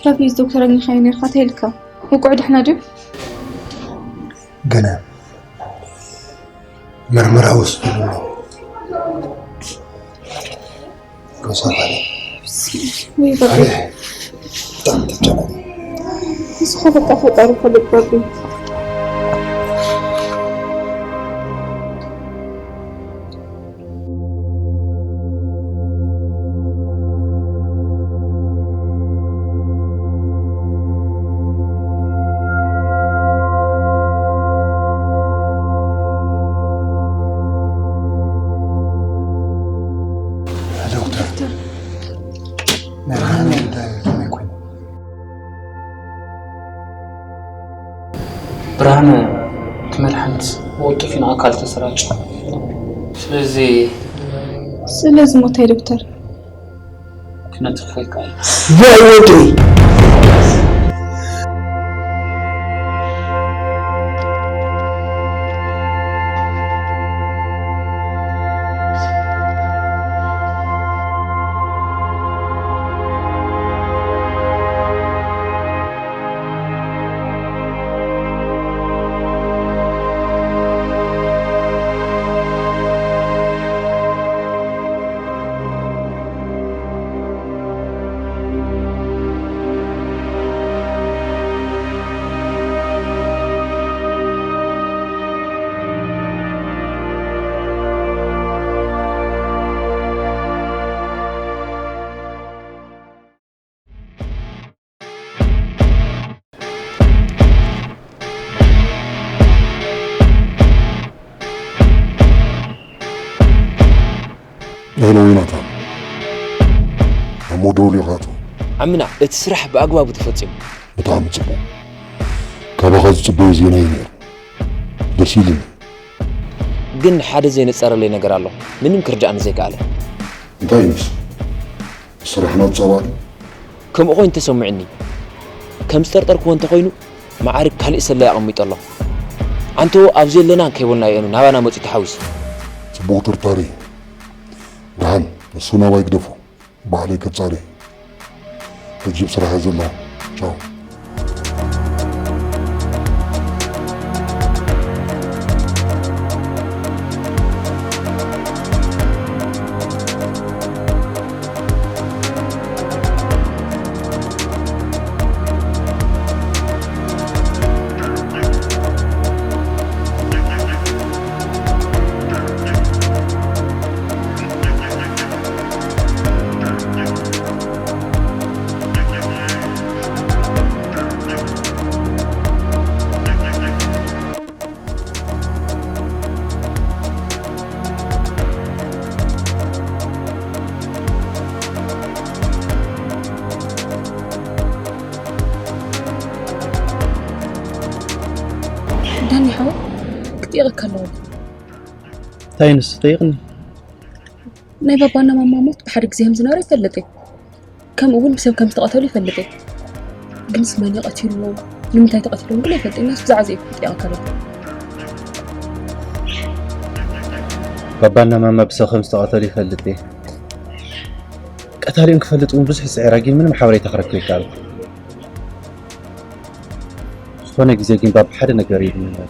ራቢዝ ዶክተር ኣግኒኻዮ ነርካ ተይልካ ውቁዕ ድሕና ድዩ? ገና ምርመራ ወስዱ ኣሎ። ጎሳፋለ ወይ ባቢ ኣሬ ብጣዕሚ ተጨናቂ። ንስኻ በቃ ፈጣሪ ፈልጥ ባቢ። ዶክተር ናይ ብርሃነ ጉዳይ ከመይ ኮይኑ? ብርሃነ እቲ መድሓኒት ብቕልጡፍ እዩ ንኣካል ተሰራጭ። ስለዚ ስለዚ ሞታይ ዶክተር ክነትርፎ ይከኣል። ወይ ወደይ ሄሎ ዮናታን፣ ኣብ ሞዶል ኢኻ ኣቶ። ዓምና እቲ ስራሕ ብኣግባቡ ተፈጺሙ። ብጣዕሚ ጽቡቕ። ካባኻ ዝጽበዮ ዜና እዩ ነይሩ። ደስ ኢሉኒ። ግን ሓደ ዘይነጸረለይ ነገር ኣሎ፣ ምንም ክርድኣኒ ዘይከኣለ። እንታይ ምስ ስራሕና ጸባ ድዩ? ከምኡ ኮይኑ ተሰሚዑኒ። ከም ዝጠርጠርክዎ እንተኾይኑ፣ መዓርግ ካልእ ሰላይ ኣቐሚጡ ኣሎ። ኣንተ ኣብዚ የለናን ከይበልናዮ እዩ ናባና መጺኡ ተሓዊሱ። ጽቡቕ ጥርጣረ እዩ። ደሓን ንሱ ናባይ ግደፎ። ባዕለይ ከጻሪ። ሕጂ ኣብ ስራሕ እየ ዘለኹ። ቻው። ዳኒ ሓወይ፣ ክጥይቐካ ኣለዎ። እንታይ ንሱ? ጠይቕኒ። ናይ ባባና ማማ ሞት ብሓደ ግዜ ከም ዝነበረ ይፈልጥ እየ። ከምኡ እውን ብሰብ ከም ዝተቐተሉ ይፈልጥ እየ። ግን ስመን እዩ ቀቲልዎም። ንምንታይ ተቐቲሎም ግን ኣይፈልጥን። ናስ ብዛዕባ እዚ እየ ክጥይቐካ ኣለዎ። ባባና ማማ ብሰብ ከም ዝተቐተሉ ይፈልጥ እየ። ቀታሊኦም ክፈልጥ እውን ብዙሕ ይጽዕራ፣ ግን ምንም ሓበሬታ ክረክብ ኣይከኣልኩ። ዝኾነ ግዜ ግን ባብ ሓደ ነገር እዩ ዝምነው።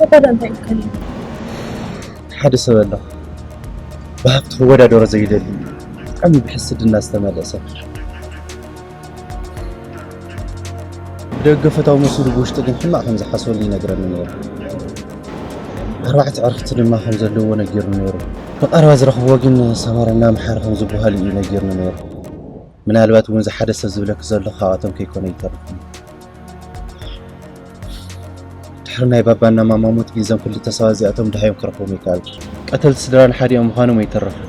ተባዳ እንታይ ይከኒ? ሓደ ሰብ ኣሎ። ብሃብቲ ክወዳደሮ ዘይደሊ፣ ብጣዕሚ ብሕስድና ዝተመልአ ሰብ። ብደ ደገ ፈታዊ መሲሉ ብውሽጢ ግን ሕማቕ ከም ዝሓስበሉ ይነግረኒ ነይሩ። ኣርባዕተ ዕርክቲ ድማ ከም ዘለዎ ነጊሩ ነይሩ። ብቐረባ ዝረኽብዎ ግን ሰመረና መሓሪ ከም ዝበሃሉ እዩ ነጊሩኒ ነይሩ። ምናልባት እውን እዚ ሓደ ሰብ ዝብለኪ ዘሎ ካብኣቶም ከይኮነ ይተርፍ። ድሕሪ ናይ ባባና ማማ ሞት ግን እዞም ክልተ ሰባት እዚኣቶም ድሃዮም ክረኽቦም ይከኣል። ቀተልቲ ስድራን ሓዲኦም ምዃኖም ኣይተረፍን።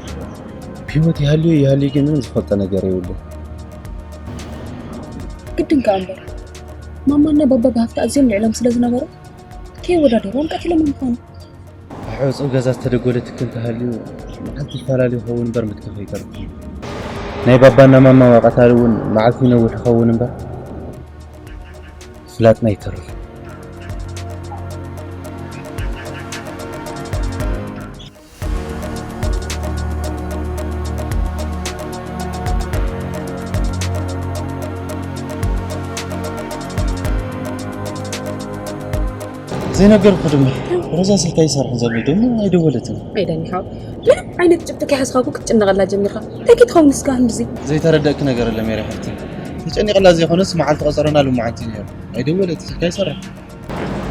ብህይወት ይሃልዩ ይሃልዩ ግን ምንም ዝፈልጦ ነገር የብሉን። ግድን ከኣ እምበር ማማና ባባ ብሃፍቲ ኣዝዮም ልዕሎም ስለ ዝነበሩ ከይወዳደሮም ቀቲሎሞ ምዃኑ። ኣብ ሕጹብ ገዛ ዝተደጎለ ትኪ እንተሃልዩ መዓልቲ ይፈላለ ይኸውን እምበር ምትካኽ ኣይተርፍን። ናይ ባባና ማማ ቀታሊ እውን መዓልቱ ይነውሕ ይኸውን እምበር ፍላጥና ኣይተርፍን። ዘይነገርኩ ድማ ሮዛ ስልካ ይሰርሕ ዘሎ ደሞ ኣይደወለትን። ኣይዳኒ ሓው ምንም ዓይነት ጭብጢ ከይሓዝካ እኮ ክትጭነቐላ ጀሚርካ። እንታይ ክትኸውን እስካ ክንድዚ? ዘይተረደእኪ ነገር ኣሎ ሜሪ ሓፍቲ። ተጨኒቕላ ዘይኮነስ መዓልቲ ቆጸሮና ሎማዓንቲ ነይሩ። ኣይደወለትን ስልካ ይሰርሕ።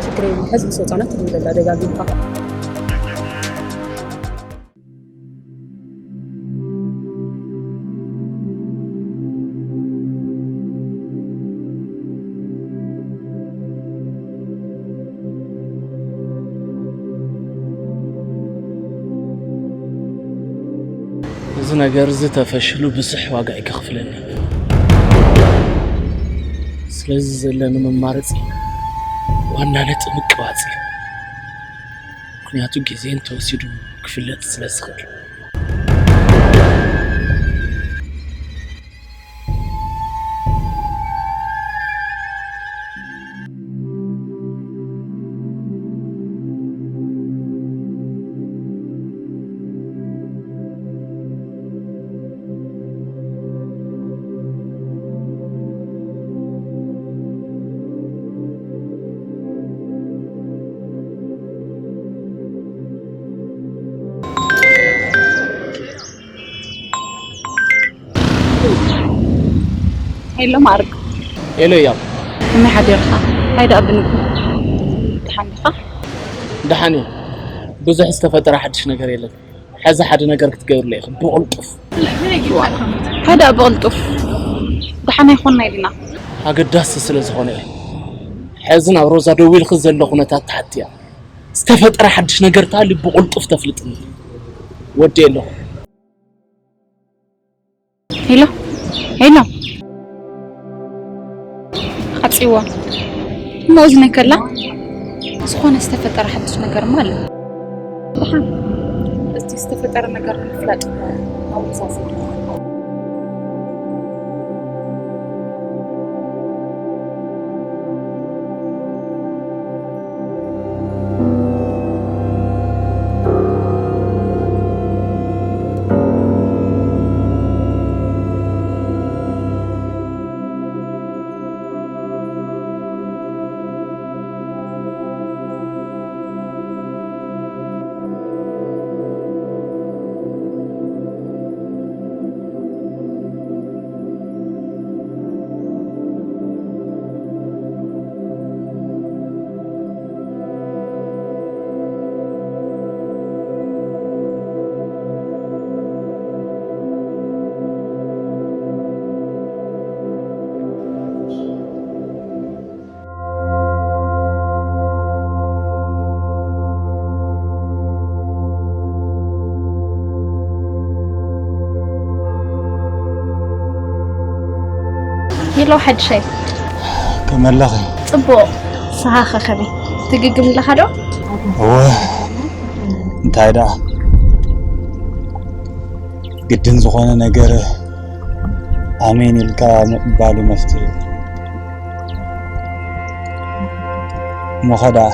ችግር የብሉን። ሕዚ ምስ ወፃና ትድውለላ ደጋጊምካ። እዚ ነገር እዚ ተፈሽሉ ብዙሕ ዋጋ እዩ ከኽፍለኒ። ስለዚ ዘለኒ መማረፂ ዋና ነጥቢ ምቅባፅ እዩ። ምኽንያቱ ግዜ እንተወሲዱ ክፍለጥ ስለ ዝኽእል። ሄሎ ማርክ። ሄሎ እያም። ከመይ ሓዲርካ? እንታይ ደኣ ብንግዲ? ደሓን ዲኻ? ደሓን እየ። ብዙሕ ዝተፈጠረ ሓድሽ ነገር የለን። ሕዚ ሓደ ነገር ክትገብርለ ኢኺ ብቕልጡፍ። እንታይ ደኣ ብቕልጡፍ? ደሓን ኣይኮንና ኢልና። ኣገዳሲ ስለ ዝኾነ እየ። ሕዚ ናብ ሮዛ ደዊልኪ ዘሎ ኩነታት ትሓትያ። ዝተፈጠረ ሓድሽ ነገር ተሃልዩ ብቕልጡፍ ተፍልጥኒ። ወዲ ኣለኹ። ሄሎ ሄሎ ዓፂዋ እሞ እዝነይ ከላ ዝኾነ ዝተፈጠረ ሓድሽ ነገርማ ኣሎ። ደሓን እቲ ዝተፈጠረ ነገር ንምፍላጥ ኣወሳስብ ሄሎ ሓድሻይ። ከመይ ኣለኺ? ጽቡቕ። ንስኻ ኸ ከመይ? ትግግም ኣለኻ ዶ? እወ። እንታይ ደኣ? ግድን ዝኾነ ነገር ኣሜን ኢልካ ምቕባል እዩ መፍትሒ። እሞ ኸ ደኣ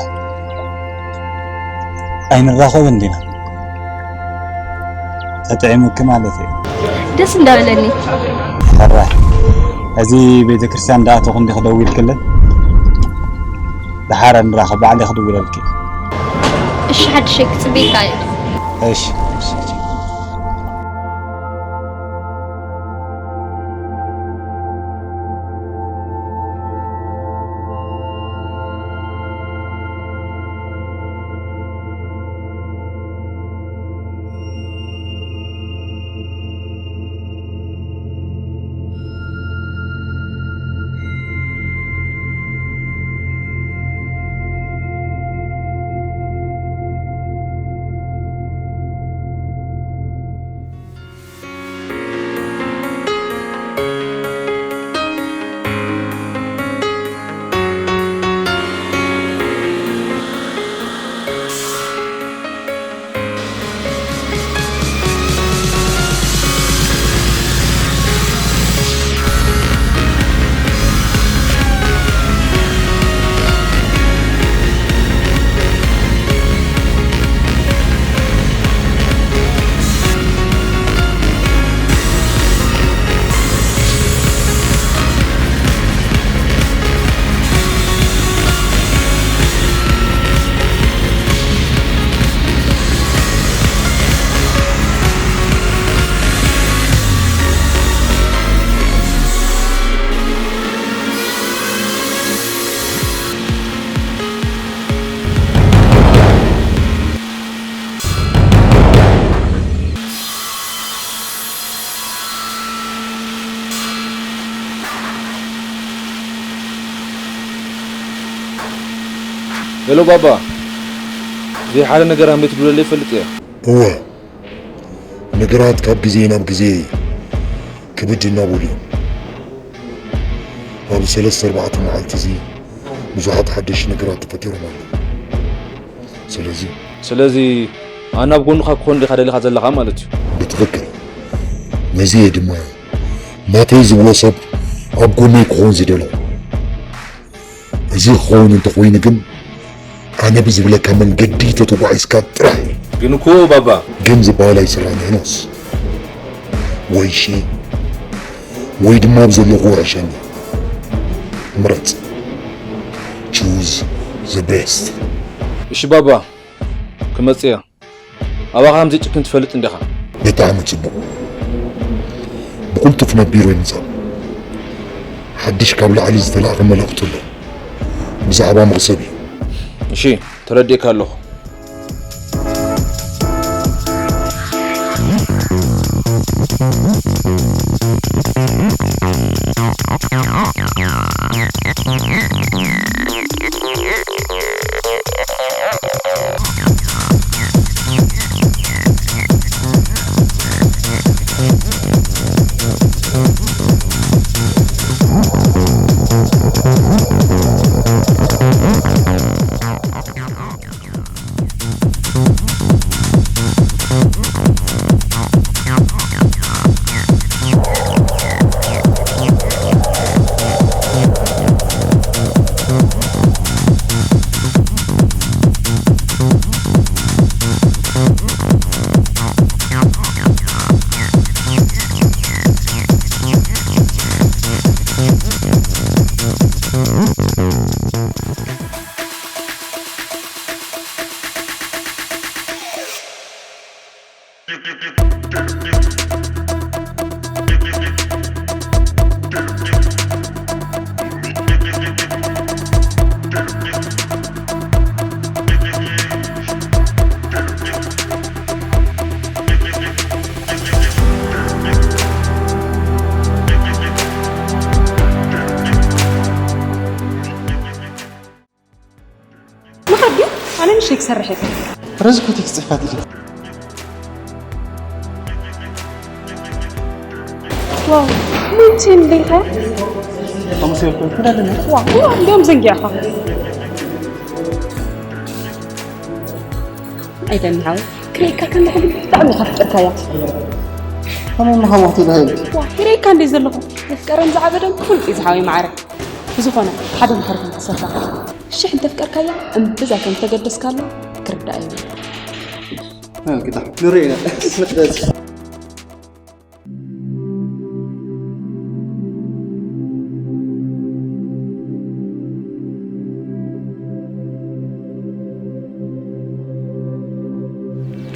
ኣይንራኸብን ዲና? ተጥዒሙኪ ማለት እዩ። ደስ እንዳበለኒ። ሕራይ። እዚ ቤተ ክርስቲያን እንዳኣተኹ እንዲኺ ደዊልክለን? ደሓር ንራኸብ፣ ባዕለይ ክድውለልኪ። እሺ ሓድሸይ ክጽበየካ እየ። እሺ፣ እሺ። ሄሎ ባባ፣ ዘይሓደ ነገር ኣንበይ ትብለለይ ይፈልጥ እየ። እወ፣ ነገራት ካብ ግዜ ናብ ግዜ ክብድ እናበሉ እዮም። ኣብ ሰለስተ ኣርባዕተ መዓልቲ እዚ ብዙሓት ሓደሽቲ ነገራት ተፈጢሮም ኣለዉ። ስለዚ ስለዚ ኣነ ኣብ ጎንኻ ክኾን ዲኻ ደሊኻ ዘለኻ ማለት እዩ። ብትኽክል። ነዚ እየ ድማ ናተይ ዝብሎ ሰብ ኣብ ጎነይ ክኾን ዝደሎ። እዚ ክኸውን እንተኾይኑ ግን ኣነ ብዝብለካ መንገዲ ተተጓዒዝካ ጥራሕ። ግን እኮ ባባ ግን ዝበሃል ኣይስራን ሄኖስ። ወይ ሺ ወይ ድማ ኣብ ዘለኹ ውሕሸኒ። ምረጽ። Choose the best። እሺ ባባ፣ ክመጽእ እየ። ኣባኻ ከም ዘይጭክን ትፈልጥ እንዲኻ። ብጣዕሚ ጽቡቕ። ብቕልጡፍ ናብ ቢሮ ይምጻእ። ሓድሽ ካብ ላዕሊ ዝተላእኸ መልእኽቲ ኣሎ። ብዛዕባ መኽሰብ እዩ። እሺ፣ ተረዲእካ ኣለኹ። ንኸዲ ኣነ ንሸይ ክሰርሕ እየ። ረዚ ኮቴክ ጽሕፋት ኢለ። ዋው ምንችን ዲኸ? ኣመሰግን እንዳለን። ዋው እንዲያውም ዘንጊያኻ። ኣይደንሃው ክሬካ ከለኹ ብጣዕሚ ካፍቀርካያ። ከመይ ምኻን ወቅቲ ይበሃል። ዋ ክሬካ እንደ ዘለኹ የፍቀረን ዝዓበደን ፍሉጥ እዩ ዝሓወይ ማዕረ። ብዝኾነ ሓደ ምኽሪ ክንክሰካ። ሽሕ እንተፍቀርካያ እምብዛ ከም ዝተገደስካላ ክርዳእ እዩ። ጌታ ንርኢ ኢና። ንጥበዝ።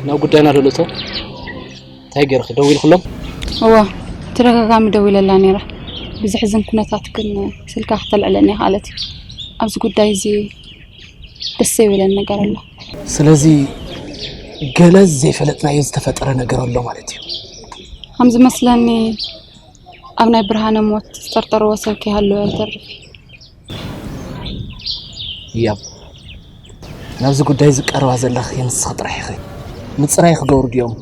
ናብ ጉዳይና ዶ ንእቶ? እንታይ ገይርኺ? ደዊልክሎም? እወ፣ ተደጋጋሚ ደዊለላ ነይረ። ብዘሕዝን ኩነታት ግን ስልካ ክተልዕለኒ ኣይከኣለትን። ኣብዚ ጉዳይ እዚ ደስ ዘይብለን ነገር ኣሎ። ስለዚ ገለ ዘይፈለጥናዮ ዝተፈጠረ ነገር ኣሎ ማለት እዩ። ከም ዝመስለኒ ኣብ ናይ ብርሃነ ሞት ዝጠርጠርዎ ሰብ ከይሃለወ ኣይተርፍን። ያብ ናብዚ ጉዳይ ዝቀረባ ዘለኺ ንስኺ ጥራሕ ኢኺ። ምፅራይ ክገብሩ ድዮም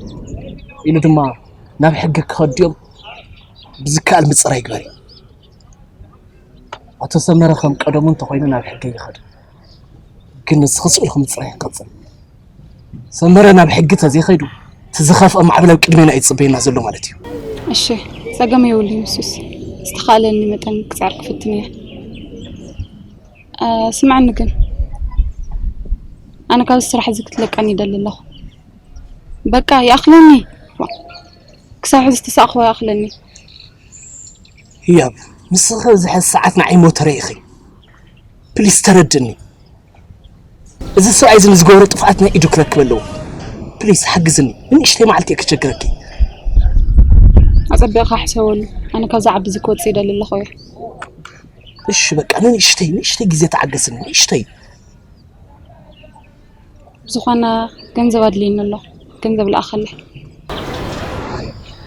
ኢሉ ድማ ናብ ሕጊ ክኸዱ ድዮም ብዝከኣል ምፅራይ ግበሪ። ኣቶ ሰመረ ከም ቀደሙ እንተኾይኑ ናብ ሕጊ ይኸድ። ግን ንስኺ ስቕ ኢልኺ ምፅራይ ክቐፅል። ሰመረ ናብ ሕጊ ተዘይኸይዱ እቲ ዝኸፍአ ማዕበል ኣብ ቅድሜና እዩ ዝፅበየና ዘሎ ማለት እዩ። እሺ ጸገም የብሉን ንሱስ ዝተኻእለኒ መጠን ክፅዕር ክፍትን እየ። ስምዓኒ ግን ኣነ ካብዚ ስራሕ እዚ ክትለቀኒ ይደሊ ኣለኹ። በቃ ይኣኽለኒ። ክሳብ ሕዚ ዝተሳእኽዎ ይኣኽለኒ። ህያብ ንስኺ ኣብዚ ሕዚ ሰዓት ንዓይ ሞተረይ ኢኺ። ፕሊስ ተረድእኒ። እዚ ሰብኣይ እዚ ንዝገበሮ ጥፍኣት ናይ ኢዱ ክረክብ ኣለዎ። ፕሊስ ሓግዝኒ። ንንእሽተይ መዓልቲ እየ ክቸግረኪ። ኣጸቢቕካ ሕሰበሉ። ኣነ ካብዚ ዓዲ እዚ ክወጽእ ይደሊ ኣለኹ እየ። እሺ በቃ ንንእሽተይ ንእሽተይ ግዜ ተዓገስኒ ንእሽተይ። ብዝኾነ ገንዘብ ኣድልይኒ ኣሎ። ገንዘብ ልኣኸለይ።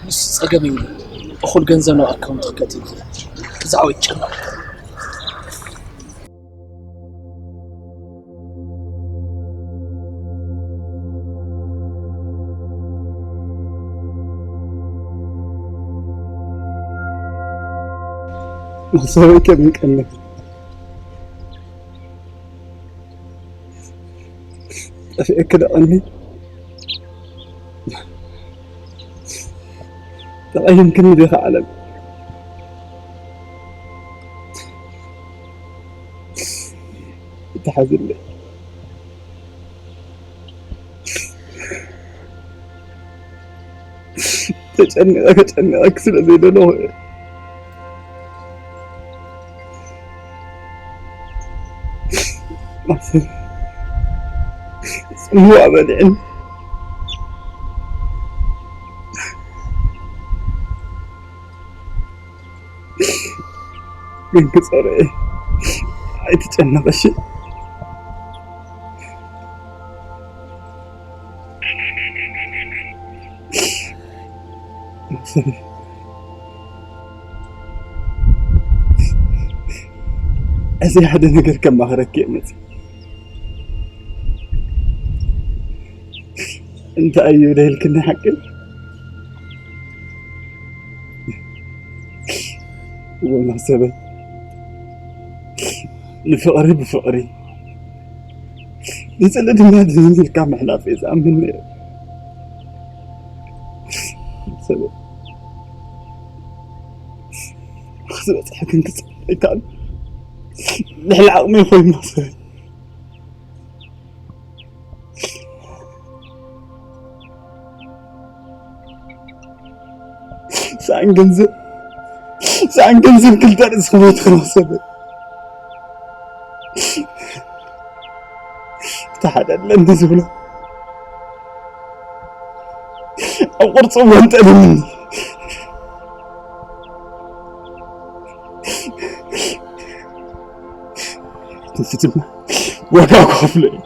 ንሱ ጸገም የብሉን። እኹል ገንዘብ ናብ ኣካውንትኺ ከእትው ይኽእል። ብዛዕባ ይጨነቕ። መኽሰበይ ከምን ቀንኽ ጠፊአክ ደቐኒ። ተቐይምክኒ ዲኻ ዓለም? እተሓዝለይ ተጨኒቐ ከጨንቐክ ስለ ዘይደለኹ እየ። ጽምዋ በሊዕኒ። ግን ክጸርእ እየ። ኣይትጨነቐ እሺ? እዚ ሓደ ነገር ከማኽረኪ እየ መፅእ። እንታይ እዩ ደልክኒ ሓቂ? ወላ ሰበይ ንፍቕሪ ብፍቕሪ ንፅሊ ድማ ድንን ኢልካ ምሕላፍ እየ ዝኣምን ነይረ። ሰበይ ክትበፅሐክን ክፅበይካን ልዕሊ ዓቕሚ ኮይኑ ሰበይ ሳን ገንዘብ ሳን ገንዘብ ክልተ ርእሲ ክሞት ክረኽሰበ ተሓደለኒ ዝብሎ ኣብ ቅርፂ ወንጠልኒ ትንፍትና ዋጋ ክኸፍሎ እዩ።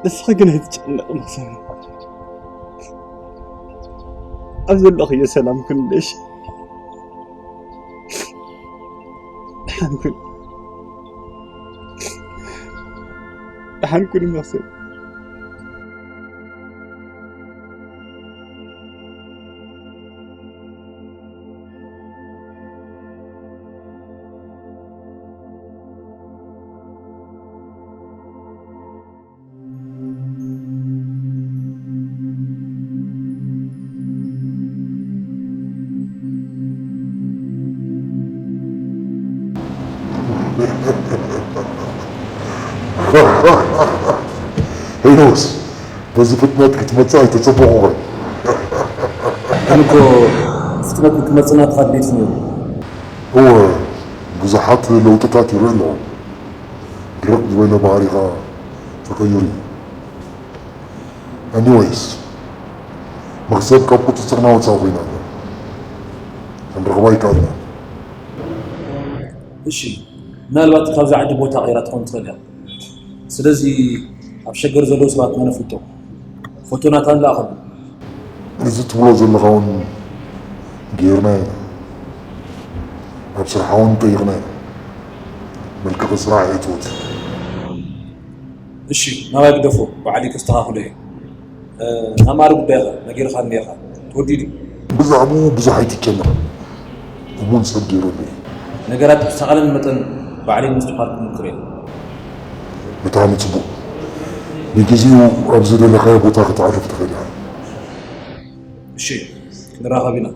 ንስኺ ግን ኣይትጨነቕ መኽሰብ ኣብ ዘለኽዮ ሰላም ክንደሽ ደሓን ኩን ደሓን ኩን መኽሰብ ሄኖስ በዚ ፍጥነት ክትመጽእ ኣይተጸበቑኸን። ኣነ እኮ ፍጥነት ክትመጽእ ናትኻ ድሌት ነይሩ። እወ ብዙሓት ለውጥታት ይርኢ ኣለኹ። ድርቕ ዝበለ ባህሪኻ ተቐይሩ እዩ። ኣኒወይስ መኽሰብ ካብ ቁፅፅርና ወፃኢ ኮይና ኣላ። ክንረኽባ ይከኣልና። እሺ፣ ምናልባት ካብዛ ዓዲ ቦታ ቀይራ ትኾን ትኽእል እያ። ስለዚ ኣብ ሸገር ዘለዉ ሰባት ኢና ነፍልጦ። ፎቶ ናታን ለኣኸሉ። እዚ ትብሎ ዘለኻ እውን ገይርና ኢና። ኣብ ስርሓ እውን ጠይቕና ኢና። መልቀቒ ስራሕ እየ ትወት። እሺ፣ ናባይ ግደፎ፣ ባዕለይ ከስተኻኽሎ እየ። እ፣ ናማሪ ጉዳይኻ ነጊርካ ነይርካ። ተወዲኡ ድዩ? ብዛዕባኡ ብዙሕ ኣይትጨነቕ። እሙን ሰብ ገይረሉ እየ። ነገራት ብዝተኻእለኒ መጠን ባዕለይ ንምስትኽኻል ክምኩር እየ። ብጣዕሚ ጽቡቕ። ንግዜኡ ኣብ ዝደለኻዮ ቦታ ከተዕርፍ ትኽእል ኢኻ። እሺ፣ ክንራኸብ ኢና።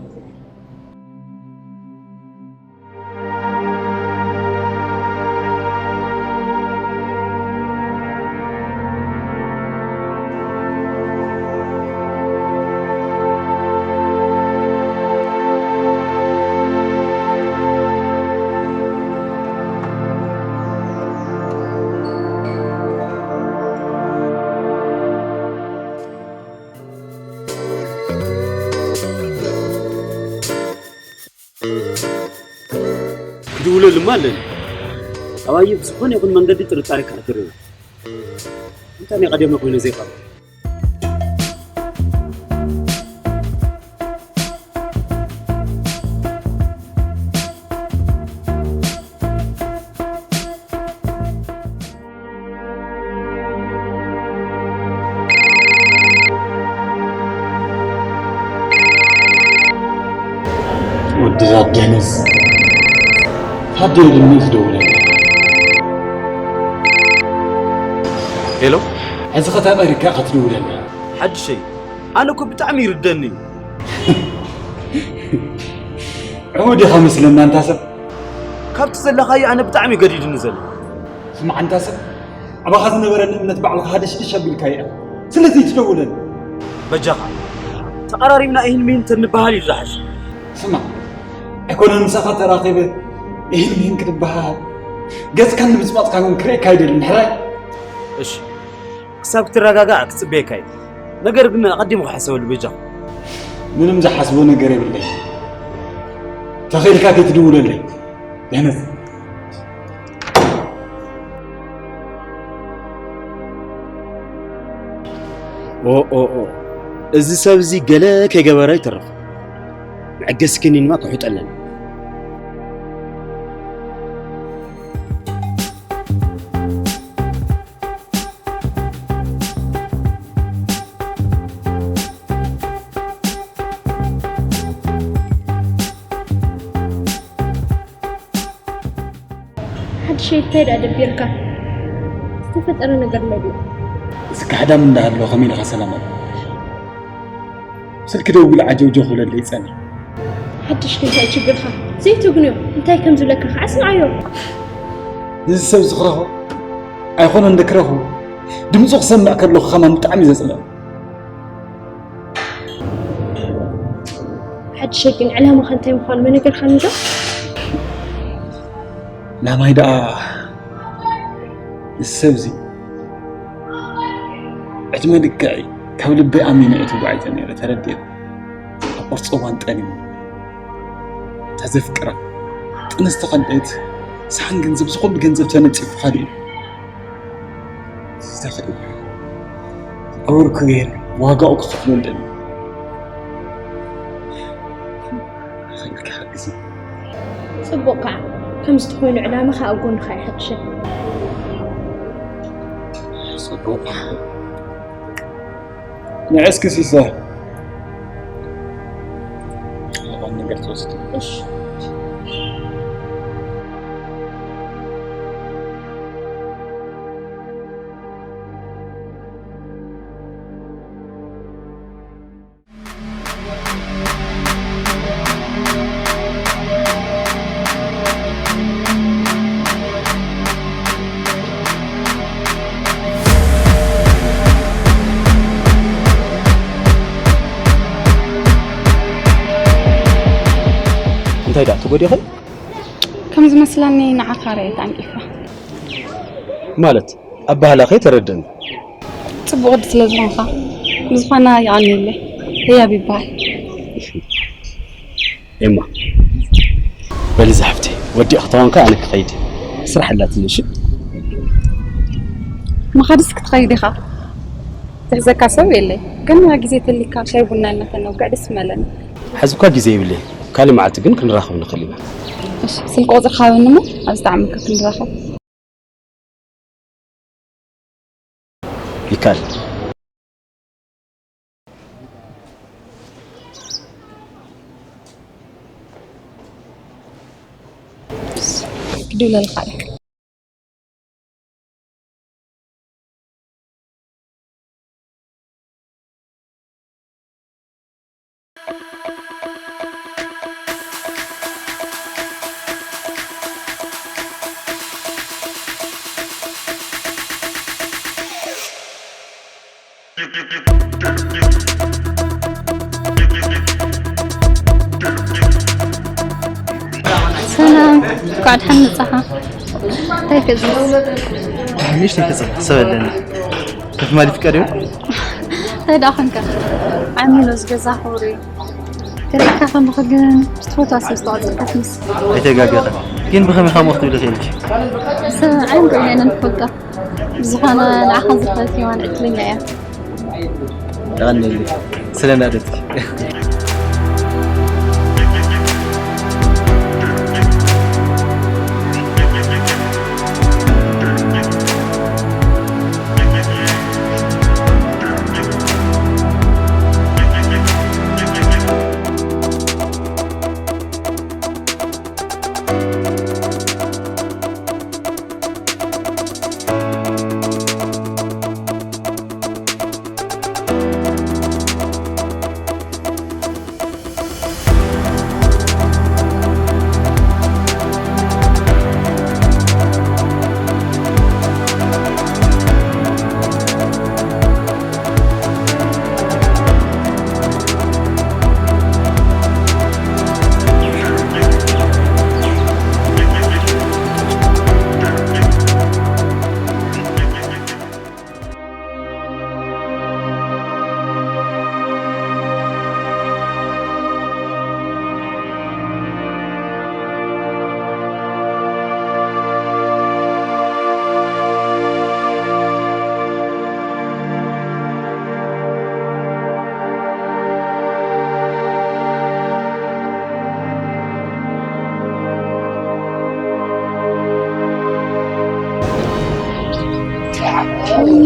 ክድውለሉ እማ ኣለኒ። ኣባይ ብዝኾነ ይኹን መንገዲ ጥርጣረ ክኣድር እየ። እንታይ ናይ ቀደመ ኮይኑ ዘይቐርብ? ድዛ ደነዝ። ታደይ ድኒ ዝደውለኒ። ሄሎ፣ ሕዚ ኸታ ቀሪካ ክትድውለኒ። ሓድሸይ፣ ኣነ እኮ ብጣዕሚ ይርደኒ እዩ። ዕቡድ ኢኻ መስለና፣ ኣንታ ሰብ። ካብቲ ዘለኻዮ ኣነ ብጣዕሚ ገዲድኒ ዘሎ። ስማዕ፣ ኣንታ ሰብ፣ ኣባኻ ዝነበረኒ እምነት ባዕልኻ ሃደሽደሽ ኣቢልካዮ ኢኻ። ስለዚ ትደውለኒ። በጃኻ፣ ተቐራሪብና ኢህን ሚህን ተንበሃል እዩ ዝሓሽ። ስማዕ፣ ኣይኮነን ምሳኻ ተራኺበ ኢህን ሚህን ክንበሃል። ገጽካን ንምጽማጽካን እውን ክርእየካ ኣይደልን፣ ሕራይ? እሺ። ክሳብ ክትረጋጋዕ ክጽበየካ እዩ። ነገር ግን ኣቐዲሙ ክሓሰበሉ በጃኹም። ምንም ዝሓስቦ ነገር የብለይ። ተኸኢልካ ከይትድውለለይ። ደህነት። ኦ፣ ኦ፣ ኦ። እዚ ሰብ እዚ ገለ ከይገበረ ይተርፍ። መዐገሲ ክኒንማ ክውሕጠለኒ። ሓድሸይ እንታይ ደኣ ደቢርካ? ዝተፈጠረ ነገር ኣሎ ድዩ? እዚ ካሕዳም እንዳሃሎ ከመይ ኢልካ ሰላም ኣሎ? ስልኪ ደዊሉ ዓጀውጀው ክብለለይ ይጸንሕ። ሓድሽ እንታይ ችግርካ? ዘይትግንዮ እንታይ ከም ዝብለካ ከዓ ስምዓዮ። ነዚ ሰብ እዚ ክረኽቦ ኣይኮነን እንደ ክረኽቦ፣ ድምፁ ክሰምዕ ከለኹ ከማን ብጣዕሚ ዘጽልእ። ሓድሸይ ግን ዕላማኻ እንታይ ምዃኑ መነገርካኒ ዶ? ዕላማይ ደኣ እዚ ሰብ እዚ ዕድመ ልክዐይ ካብ ልበይ ኣሚነ እየ ተጓዒዘ ነይረ፣ ተረዲኤ። ኣብ ቁርፂ እዋን ጠሊሙ ተዘፍቅራ ጥንስቲ ከልአት ሰሓን ገንዘብ፣ ዝኹሉ ገንዘብ ተነፂፉ ካሊእ ተኽእል ዝገብርኩ ገይረ ዋጋኡ ክኸፍሎ ኣለኒ። ንኸይድ ክሓግዝ። ጽቡቕ ከዓ፣ ከምዚ ተኾይኑ ዕላማኻ ኣብ ጎንኻ ይሕግሸ። ጽቡቕ። ንዕስኪ ሲሳይ። ዝኾነ ነገር ትወስድ። እሺ። እንታይ ደኣ ትጎዲኺ? ከም ዝመስለኒ ንዓኻ ርእየ ተዓንቂፈ። ማለት? ኣባህላኸ ተረደኒ። ጽቡቕ ወዲ ስለ ዝኾንካ፣ ብዝኾነ የቐንየለይ። ህያብ ይበሃል። ኤማ፣ በሊ ዝሓፍተይ፣ ወዲእኺ ተኾንካ ኣነ ክኸይድ። ስራሕ ኣላትኒ፣ እሺ? ምኻድስ ክትኸይድ ኢኻ? ዝሕዘካ ሰብ የለይ። ግን ግዜ ተሊካ ሻይ ቡና ኢልና ተነውግዕ ደስ ምበለኒ። ሕዚ እኳ ግዜ የብለይ። ካልእ መዓልቲ ግን ክንራኸብ ንኽእል ኢና። እሺ፣ ስልኪ ቁጽርኻ ሃበኒ እሞ ኣብ ዝጠዓመካ ክንራኸብ። ይካል። ክድውለልካ እየ። ሰላም፣ እንኳዕ ደሓን መጻኻ። እንታይ ክእዝዝ? ንእሽተይ ክጽብ ሰብ ኣለኒ። ከፍ ማሊ ፍቃድ እዩ? እንታይ ደኣ ኾንካ? ዓሚሉ ዝገዛ ክቡር እዩ። ክርእየካ ከለኹ ግን ብትፈትዋ ሰብ ዝተቐጸልካ ትመስል። ኣይተጋገኻ። ግን ብኸመይ ከምኡ ክትብሊ ክኢልኪ? ሰብ ዓይን ርኢና ኢና ንፈልጦ። ብዝኾነ ንዓኻ ዝኽእል ሄዋን ዕድለኛ እያ። የቐንየለይ ስለ ናደትኪ።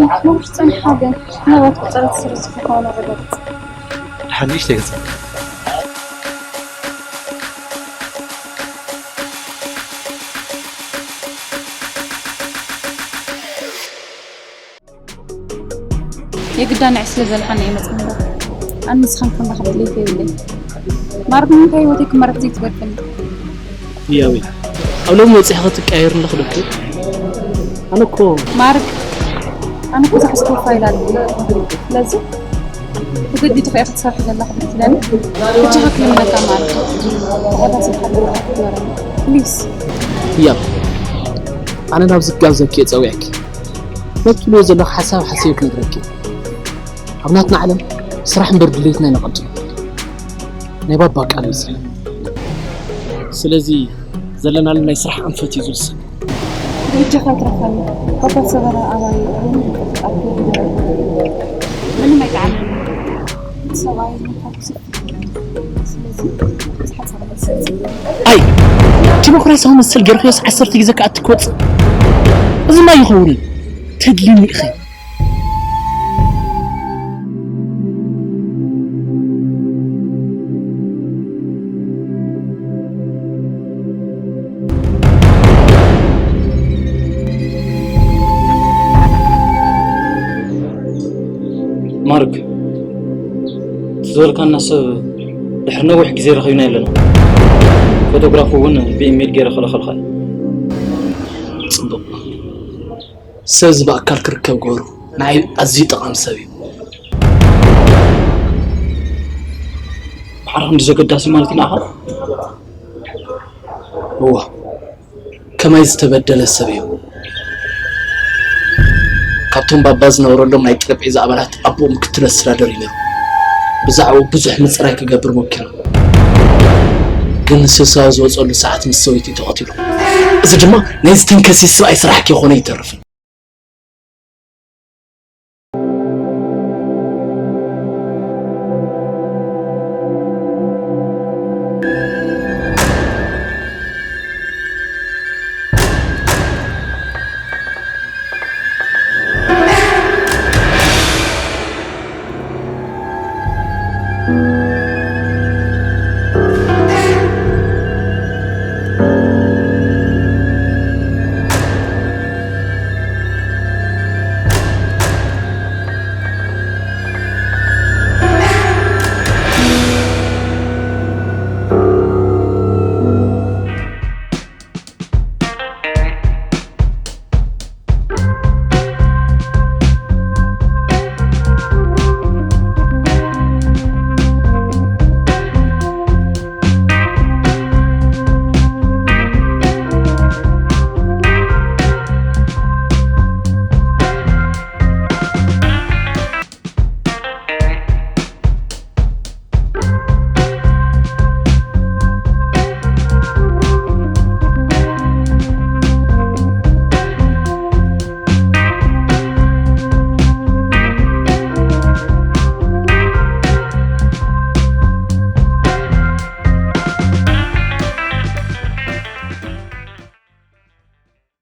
ነዊሕ ጸኒሓ ግን ምናልባት ቁጸረት ስለ ዝኾነ ረጋግጽ። ድሓን ንእሽተይ ገጽ። የግዳ ንዕ ስለ ዘልሓና እየ መጽእ። ኣነ ንስኻን ክንራኸብ ድሌት የብለይ። ማርክ ንምንታይ ህይወተይ ክመርሕ ዘይትገድፈኒ? ያዊ ኣብ ሎም መጽእ ክትቀየር ኣለኹ ደክ ኣነ እኮ ማርክ፣ ኣነ እኮ ዝሓዝኮ ፋይል ኣሎ። ስለዚ ተገዲድካ ኢኻ ክትሰርሕ ዘለኻ ክትብለኒ። ብቻኻ ክልምነካ ማርክ። ተቆዳሲ ሓቂ ክትበረኒ። ፕሊዝ። ያብ ኣነ ናብ ዝጋብዘኪ እየ ጸዊዐኪ። መኪሉ ዘለኹ ሓሳብ ሓሰብ ክነግረኪ። ኣብ ናትና ዓለም ስራሕ እምበር ድሌትና ይነቐድም። ናይ ባባ ቃል ይመስል። ስለዚ ዘለናሉ ናይ ስራሕ ኣንፈት እዩ ዝውስን። ብእጃኻ ይትረፈኒ። ባባ ሰበራ ኣባይ እውን ይቅርታ። ምንም ኣይጠዓመኒ። ሰብኣይ ምዃን ብዙሕ ስለዚ ዝሓጸረ መልሲ። ኣይ ዲሞክራሲያዊ መሰል ገርክዮስ ዓሰርተ ግዜ ከኣ ትክወጽእ እዚማ ይኸውን። ተድልኒ ኢኺ። ማርክ፣ እቲ ዝበልካና ሰብ ድሕሪ ነዊሕ ግዜ ረኺብና ኣለና። ፎቶግራፉ እውን ብኢሜል ገይረ ከለኸልካ እዩ። ጽቡቕ። ሰብ እዚ ብኣካል ክርከብ ገበሩ። ንዓይ ኣዝዩ ጠቓሚ ሰብ እዩ። ብሓራ ክንዲ ዘገዳሲ ማለት ንዓኻ? እዋ፣ ከማይ ዝተበደለ ሰብ እዩ። ካብቶም ባባ ዝነበረሎም ናይ ጠረጴዛ ኣባላት ኣቦኡ ምክትል ኣስተዳደር እዩ ነይሩ። ብዛዕባኡ ብዙሕ ምፅራይ ክገብር ሞኪሩ። ግን ንስብሰባ ዝወፀሉ ሰዓት ምስ ሰበይቱ ተቐቲሉ። እዚ ድማ ናይ ዝተንከሲ ሰብኣይ ስራሕ ከይኾነ ይተርፍን።